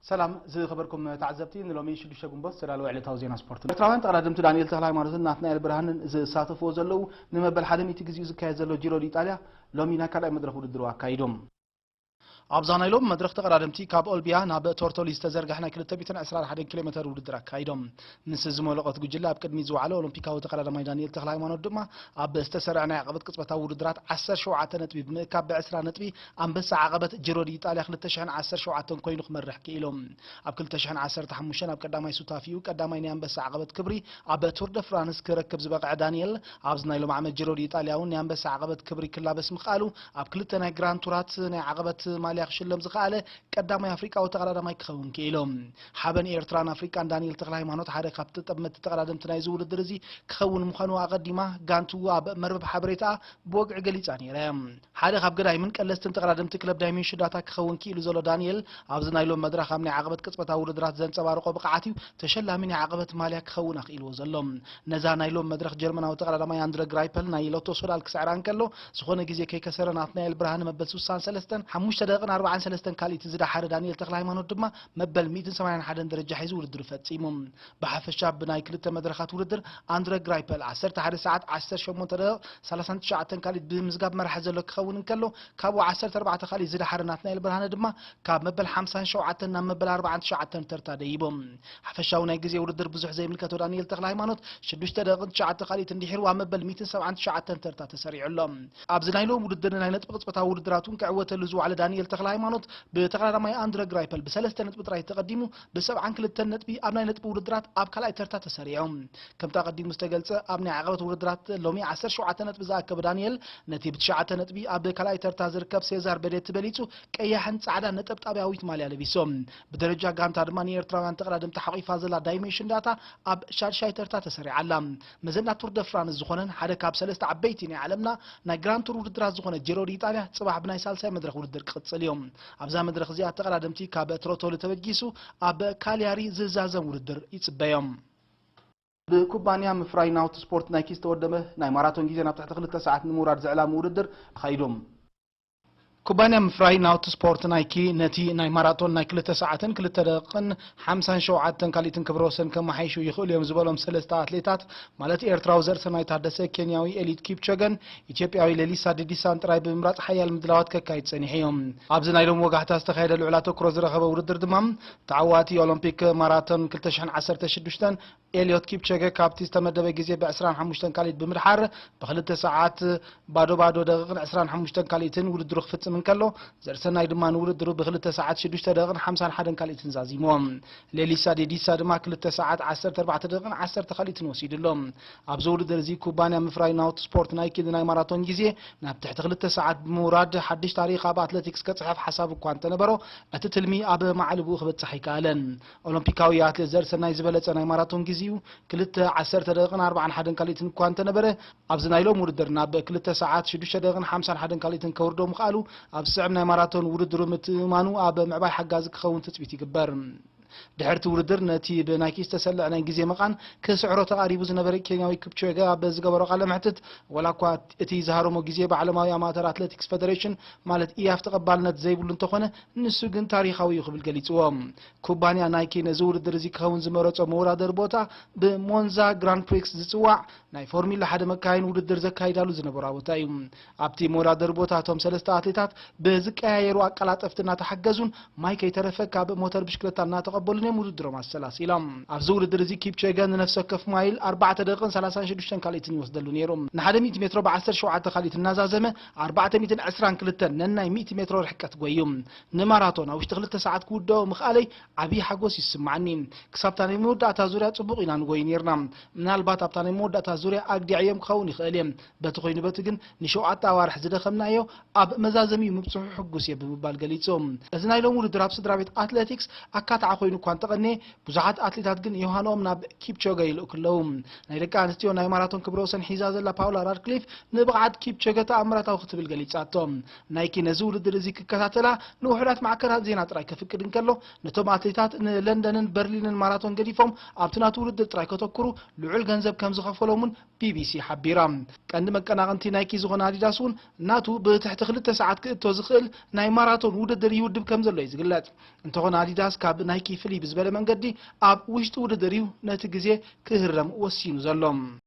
ሰላም ዝኸበርኩም ተዓዘብቲ፣ ንሎሚ ሽዱሽተ ግንቦት ዝተዳለወ ዕለታዊ ዜና ስፖርት። ኤርትራውያን ተቐዳደምቲ ዳንኤል ተኽለሃይማኖትን ናትናኤል ብርሃንን ዝሳተፍዎ ዘለዉ ንመበል ሓደ ሚእቲ ግዜኡ ዝካየድ ዘሎ ጂሮ ዲኢጣልያ ሎሚ ናይ ካልኣይ መድረኽ ውድድሩ ኣካይዶም። ኣብዛ ናይ ሎሚ መድረኽ ተቐዳደምቲ ካብ ኦልቢያ ናብ ቶርቶሊ ዝተዘርግሐ ናይ ክልተ ሚእትን ዕስራን ሓደን ኪሎ ሜተር ውድድር ኣካይዶም። ምስ ዝመለቐት ጉጅለ ኣብ ቅድሚት ዝወዓለ ኦሎምፒካዊ ተቐዳዳማይ ዳንኤል ተኽለሃይማኖት ድማ ኣብ ዝተሰርዐ ናይ ዓቐበት ቅጽበታዊ ውድድራት ዓሰርተ ሸውዓተ ነጥቢ ብምእካብ ብዕስራ ነጥቢ ኣንበሳ ዓቐበት ጂሮ ዲኢጣልያ ክልተ ሽሕን ዓሰርተ ሸውዓተን ኮይኑ ክመርሕ ክኢሉ። ኣብ ክልተ ሽሕን ዓሰርተ ሓሙሽተን ኣብ ቀዳማይ ሱታፊኡ ቀዳማይ ናይ ኣንበሳ ዓቐበት ክብሪ ኣብ ቱር ደ ፍራንስ ክረክብ ዝበቕዐ ዳንኤል፣ ኣብዚ ናይ ሎም ዓመት ጂሮ ዲኢጣልያ እውን ናይ ኣንበሳ ዓቐበት ክብሪ ክላበስ ምኽኣሉ፣ ኣብ ክልተ ናይ ግራንድ ቱራት ናይ ዓቐበት ማልያ ክሽለም ዝኸኣለ ቀዳማይ ኣፍሪቃዊ ተቐዳዳማይ ክኸውን ክኢሉ። ሓበን ኤርትራን ኣፍሪቃን ዳንኤል ተኽለሃይማኖት ሓደ ካብ ተጠመትቲ ተቐዳደምቲ ናይዚ ውድድር እዚ ክኸውን ምዃኑ ኣቐዲማ ጋንቱ ኣብ መርበብ ሓበሬታ ብወግዒ ገሊጻ ነይራ። ሓደ ካብ ገዳይምን ቀለስትን ተቐዳደምቲ ክለብ ዳይሜንሽን ዳታ ክኸውን ክኢሉ ዘሎ ዳንኤል፣ ኣብዚ ናይ ሎም መድረኽ ኣብ ናይ ዓቐበት ቅጽበታዊ ውድድራት ዘንጸባረቖ ብቕዓት እዩ ተሸላሚ ናይ ዓቐበት ማልያ ክኸውን ኣኽኢልዎ ዘሎ። ነዛ ናይ ሎም መድረኽ ጀርመናዊ ተቐዳዳማይ ኣንድረ ግራይፐል ናይ ሎቶ ሶዳል ክስዕራ እንከሎ፣ ዝኾነ ግዜ ከይከሰረ ናትናኤል ብርሃነ መበል ስሳን ሰለስተን ሓሙሽተ ደቂቕን ኣርባዓን ሰለስተን ካልኢት ዝደሓረ ዳንኤል ተኽለሃይማኖት ድማ መበል ሚእትን ሰማንያን ሓደን ደረጃ ሒዙ ውድድሩ ፈጺሙ። ብሓፈሻ ብናይ ክልተ መድረኻት ውድድር ኣንድረ ግራይፐል ዓሰርተ ሓደ ሰዓት ዓሰርተ ሸሞንተ ደቂቕ ሰላሳን ትሽዓተን ካልኢት ብምዝጋብ መራሒ ዘሎ ክኸውን እንከሎ፣ ካብኡ ዓሰርተ ኣርባዕተ ካልኢት ዝደሓረ ናትናኤል ብርሃነ ድማ ካብ መበል ሓምሳን ሸውዓተን ናብ መበል ኣርባዓን ትሽዓተን ተርታ ደይቡ። ሓፈሻዊ ናይ ግዜ ውድድር ብዙሕ ዘይምልከቶ ዳንኤል ተኽለሃይማኖት ሽዱሽተ ደቂቕን ትሽዓተ ካልኢት እንድሒሩ ኣብ መበል ሚእትን ሰብዓን ትሽዓተን ተርታ ተሰሪዑ ኣሎ። ኣብዚ ናይ ሎም ውድድር ናይ ነጥቢ ቅጽበታዊ ውድድራት እውን ክዕወተሉ ዝወዓለ ዳንኤል ተኽለሃይማኖት ብተቐዳዳማይ ኣንድረ ግራይፐል ብሰለስተ ነጥቢ ጥራይ ተቐዲሙ ብሰብዓን ክልተን ነጥቢ ኣብ ናይ ነጥቢ ውድድራት ኣብ ካልኣይ ተርታ ተሰሪዑ። ከምቲ ኣቐዲሙ ዝተገልጸ፣ ኣብ ናይ ዓቐበት ውድድራት ሎሚ ዓሰርተ ሸውዓተ ነጥቢ ዝኣከበ ዳንኤል፣ ነቲ ብትሽዓተ ነጥቢ ኣብ ካልኣይ ተርታ ዝርከብ ሴዛር በዴቲ በሊጹ፣ ቀያሕን ጻዕዳን ነጠብጣብያዊት ማልያ ለቢሶም። ብደረጃ ጋንታ ድማ ንኤርትራውያን ተቐዳደምቲ ሓቒፋ ዘላ ዳይሜንሽን ዳታ ኣብ ሻድሻይ ተርታ ተሰሪዓ ኣላ። መዘና ቱር ደ ፍራንስ ዝኾነን ሓደ ካብ ሰለስተ ዓበይቲ ናይ ዓለምና ናይ ግራንድ ቱር ውድድራት ዝኾነ ጂሮ ዲኢጣልያ ጽባሕ ብናይ ሳልሳይ መድረኽ ውድድር ክቕጽል እዩ። ኣብዛ መድረኽ እዚኣ ተቐዳደምቲ ካብ ትሮቶሊ ተበጊሱ ኣብ ካልያሪ ዝዛዘም ውድድር ይጽበዮም። ብኩባንያ ምፍራይ ናውት ስፖርት ናይኪ ዝተወደበ ናይ ማራቶን ግዜ ናብ ትሕቲ ክልተ ሰዓት ንምውራድ ዝዕላሙ ውድድር ኣኻይዶም። ኩባንያ ምፍራይ ናውት ስፖርት ናይኪ ነቲ ናይ ማራቶን ናይ ክልተ ሰዓትን ክልተ ደቂቕን ሓምሳን ሸውዓተን ካልኢትን ክብረ ወሰን ከመሓይሹ ይኽእሉ እዮም ዝበሎም ሰለስተ ኣትሌታት፣ ማለት ኤርትራዊ ዘርእሰናይ ታደሰ፣ ኬንያዊ ኤሊድ ኪፕቸገን ኢትዮጵያዊ ሌሊሳ ዲዲሳን ጥራይ ብምምራጽ ሓያል ምድላዋት ከካይድ ጸኒሑ እዩ። ኣብዚ ናይ ሎም ወጋሕታ ዝተኻየደ ልዑል ኣተኩሮ ዝረኸበ ውድድር ድማ ተዓዋቲ ኦሎምፒክ ማራቶን ክልተ ሽሕን ዓሰርተ ሽዱሽተን ኤልዮት ኪፕቸገ ካብቲ ዝተመደበ ግዜ ብዕስራን ሓሙሽተን ካልኢት ብምድሓር ብክልተ ሰዓት ባዶ ባዶ ደቂቕን ዕስራን ሓሙሽተን ካልኢትን ውድድሩ ክፍጽም እንከሎ፣ ዘርእሰናይ ድማ ንውድድሩ ብክልተ ሰዓት ሽዱሽተ ደቂቕን ሓምሳን ሓደን ካልኢትን ዛዚምዎ። ሌሊሳ ዴዲሳ ድማ ክልተ ሰዓት ዓሰርተ ኣርባዕተ ደቂቕን ዓሰርተ ካልኢትን ወሲዱ ኣሎ። ኣብዚ ውድድር እዚ ኩባንያ ምፍራይ ናውት ስፖርት ናይኪ ንናይ ማራቶን ግዜ ናብ ትሕቲ ክልተ ሰዓት ብምውራድ ሓድሽ ታሪኽ ኣብ ኣትሌቲክስ ከጽሕፍ ሓሳብ እኳ እንተነበሮ፣ እቲ ትልሚ ኣብ ማዕልብኡ ክበጽሕ ኣይከኣለን። ኦሎምፒካዊ ኣትሌት ዘርእሰናይ ዝበለጸ ናይ ማራቶን ግዜኡ ክልተ ዓሰርተ ደቂቕን ኣርባዓን ሓደን ካልኢትን እኳ እንተነበረ፣ ኣብዚ ናይ ሎም ውድድር ናብ ክልተ ሰዓት ሽዱሽተ ደቂቕን ሓምሳን ሓደን ካልኢትን ከውርዶ ምኽኣሉ፣ ኣብ ዝስዕብ ናይ ማራቶን ውድድሩ ምትእምማኑ ኣብ ምዕባይ ሓጋዚ ክኸውን ትጽቢት ይግበር። ድሕርቲ ውድድር ነቲ ብናይኪ ዝተሰልዐ ናይ ግዜ መቓን ክስዕሮ ተቓሪቡ ዝነበረ ኬንያዊ ኪፕቾገ ኣብ ዝገበሮ ቃለ መሕትት፣ ዋላ እኳ እቲ ዝሃረሞ ግዜ ብዓለማዊ ኣማተር ኣትሌቲክስ ፌደሬሽን ማለት ኢያፍ ተቐባልነት ዘይብሉ እንተኾነ፣ ንሱ ግን ታሪኻዊ እዩ ክብል ገሊጽዎ። ኩባንያ ናይኪ ነዚ ውድድር እዚ ክኸውን ዝመረጾ መወዳደሪ ቦታ ብሞንዛ ግራንድ ፕሪክስ ዝጽዋዕ ናይ ፎርሚላ ሓደ መካይን ውድድር ዘካይዳሉ ዝነበራ ቦታ እዩ። ኣብቲ መወዳደሪ ቦታ እቶም ሰለስተ ኣትሌታት ብዝቀያየሩ ኣቀላጠፍቲ እናተሓገዙን ማይ ከይተረፈ ካብ ሞተር ብሽክለታ እናተቐበሉን እዮም ውድድሮም ኣሰላሲሎም። ኣብዚ ውድድር እዚ ኪፕቸገ ንነፍሲ ወከፍ ማይል ኣርባዕተ ደቂቕን ሰላሳን ሽዱሽተን ካልኢትን ይወስደሉ ነይሩ። ንሓደ ሚእቲ ሜትሮ ብዓሰርተ ሸውዓተ ካልኢት እናዛዘመ ኣርባዕተ ሚእትን ዕስራን ክልተን ነናይ ሚእቲ ሜትሮ ርሕቀት ጎዩ። ንማራቶን ኣብ ውሽጢ ክልተ ሰዓት ክውድኦ ምኽኣለይ ዓብዪ ሓጎስ ይስማዓኒ። ክሳብታ ናይ መወዳእታ ዙርያ ጽቡቕ ኢና ንጎይ ነይርና። ምናልባት ኣብታ ናይ መወዳእታ ዙርያ ኣግዲዐዮም ክኸውን ይኽእል እየ። በቲ ኮይኑ በቲ ግን ንሸውዓተ ኣዋርሕ ዝደኸምናዮ ኣብ መዛዘሚኡ ምብጽሑ ሕጉስ እየ ብምባል ገሊጹ። እዚ ናይ ሎም ውድድር ኣብ ስድራ ቤት ኣትሌቲክስ ኣካታዒ ኮይኑ እኳ እንተቐንየ፣ ብዙሓት ኣትሌታት ግን ዮሃንኦም ናብ ኪፕቾገ ይልእኩ ኣለዉ። ናይ ደቂ ኣንስትዮ ናይ ማራቶን ክብረ ወሰን ሒዛ ዘላ ፓውላ ራድክሊፍ ንብቕዓት ኪፕቾገ ተኣምራታዊ ክትብል ገሊጻቶ። ናይኪ ነዚ ውድድር እዚ ክከታተላ ንውሑዳት ማዕከናት ዜና ጥራይ ከፍቅድ እንከሎ፣ ነቶም ኣትሌታት ንለንደንን በርሊንን ማራቶን ገዲፎም ኣብቲ ናቱ ውድድር ጥራይ ከተኩሩ ልዑል ገንዘብ ከም ዝኸፈሎም እውን ቢቢሲ ሓቢራ። ቀንዲ መቀናቕንቲ ናይኪ ዝኾነ ኣዲዳስ እውን ናቱ ብትሕቲ ክልተ ሰዓት ክእቶ ዝኽእል ናይ ማራቶን ውድድር ይውድብ ከም ዘሎ እዩ ዝግለጽ። እንተኾነ ኣዲዳስ ካብ ናይኪ ፍልይ ብዝበለ መንገዲ ኣብ ውሽጢ ውድድር እዩ ነቲ ግዜ ክህረም ወሲኑ ዘሎ።